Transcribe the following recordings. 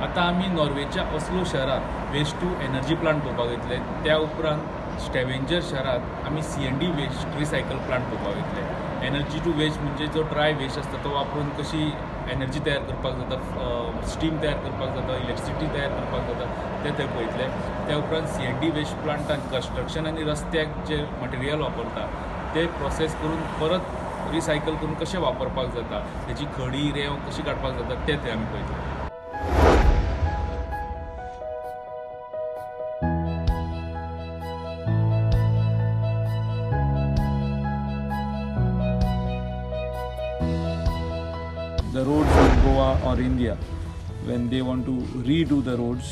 आतां आमी नॉर्वेच्या ऑस्लो शहरांत वेस्ट टू एनर्जी प्लांट पळोवपाक वयतले. त्या उपरांत स्टेवेंजर शहरांत आमी C&D waste recycle plant पळोवपाक वयतले. एनर्जी टू वेस्ट म्हणजे जो ड्राय वेस्ट आसता तो वापरून कशी एनर्जी तयार करपाक जाता, स्टीम तयार करपाक जाता, इलेक्ट्रिसिटी तयार करपाक जाता ते थंय पळयतले. त्या उपरांत C&D waste प्लांटान कन्स्ट्रक्शन आनी रस्त्याक जे मटेरियल वापरता ते प्रोसेस करून परत रिसायकल करून कशें वापरपाक जाता, तेजी खडी रेंव कशी काडपाक जाता ते थंय आमी पळयतले. The roads in Goa or India, when they want to redo the roads,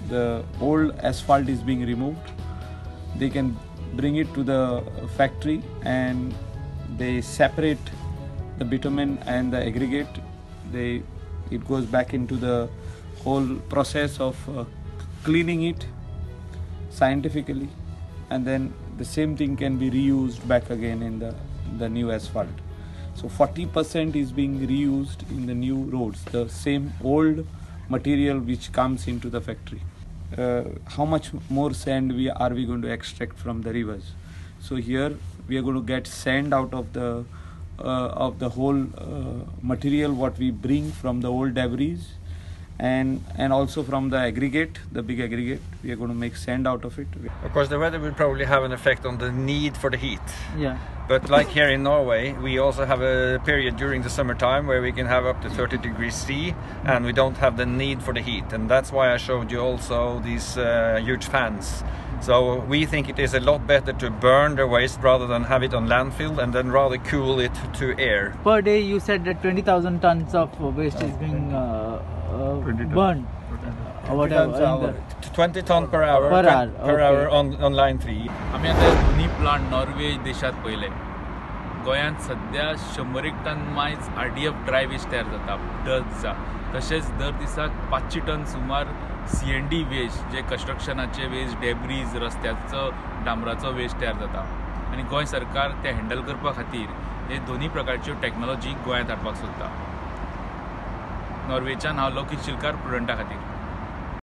the old asphalt is being removed. They can bring it to the factory and they separate the bitumen and the aggregate. It goes back into the whole process of cleaning it scientifically, and then the same thing can be reused back again in the new asphalt. So 40% is being reused in the new roads, the same old material which comes into the factory. How much more sand are we going to extract from the rivers? So here we are going to get sand out of the whole material what we bring from the old debris, and also from the aggregate, the big aggregate. We are going to make sand out of it. Of course, the weather will probably have an effect on the need for the heat. Yeah. But like here in Norway, we also have a period during the summertime where we can have up to 30 degrees C, and we don't have the need for the heat. And that's why I showed you also these huge fans. So we think it is a lot better to burn the waste rather than have it on landfill, and then rather cool it to air. Per day, you said that 20,000 tons of waste is being burned. 20 ton per hour, per hour on line 3. आमी आतां दोनी plant Norway देशांत पळयले. गोंयांत सद्या 101 ton मायज RDF dry waste तयार जाता दर दिसा. तशेंच दर दिसाक 500 टन सुमार C&D waste, जे कन्स्ट्रक्शनाचे वेस्ट, डेब्रीज, रस्त्याचो डांबराचो वेस्ट तयार जाता. आनी गोंय सरकार ते हँडल करपा खातीर हे दोनी प्रकारच्यो टॅक्नोलॉजी गोंयांत हाडपाक सोदता. नॉर्वेच्यान हांव लौकीक शिलकार, प्रुडंटा खातीर.